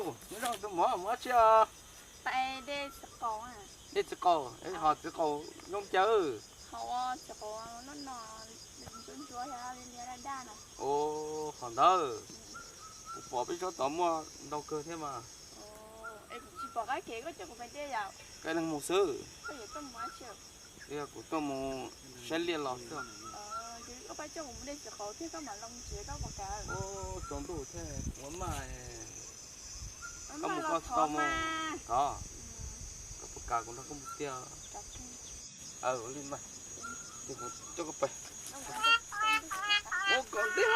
Nyob zoo tus muam, mus dab tsi os? Dej txiv qaub, ho txiv qaub zoo cas? Ua, qhov ntawd kuv pom peb tsob tod muaj ntau kawg thiab mas. Koj leej mus xwb. Yog kuv tuaj mus saib liaj los xwb. Ua, tsaus ntuj thiab ua maj. Koj mus koj tau mus. Tod, koj puas kam kuv nrog koj mus tiag? Ua li mas, ces kuv coj koj pais. Ua kom ntej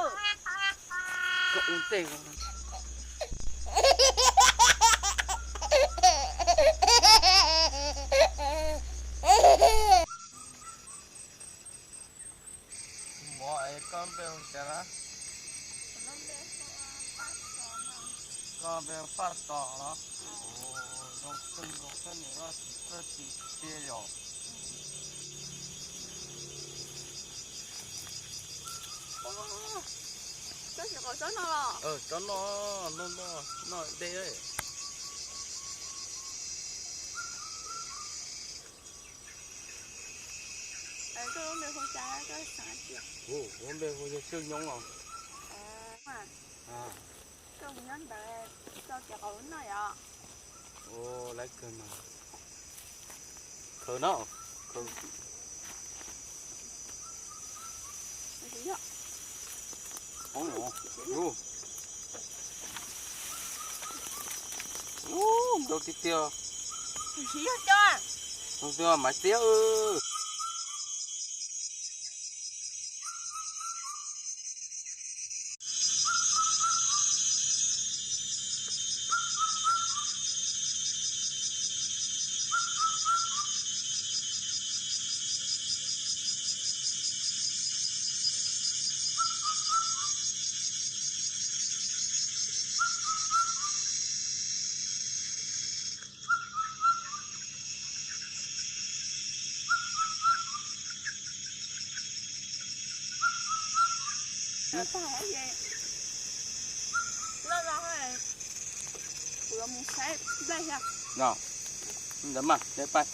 os. Koj ua ntej os. Muam, es koj npe hu cas na? Koj npe hu Paj Tos los? Zoo kawg nkaus thiab, niam koj txiv txawj txi tiag yom. Tsob no, noj noj noj dej. Kuv npe hu yog Xyooj Nyob os. Koj mus nyob ntawd tso kev qaub noj yom. Ua, lawv kawg mas. Khaws no, khaws. Ua, ntau tiag tiag. Tus twg mas tiag. Kuv yuav mus saib nplej thiab. Ntawd mas, peb pais.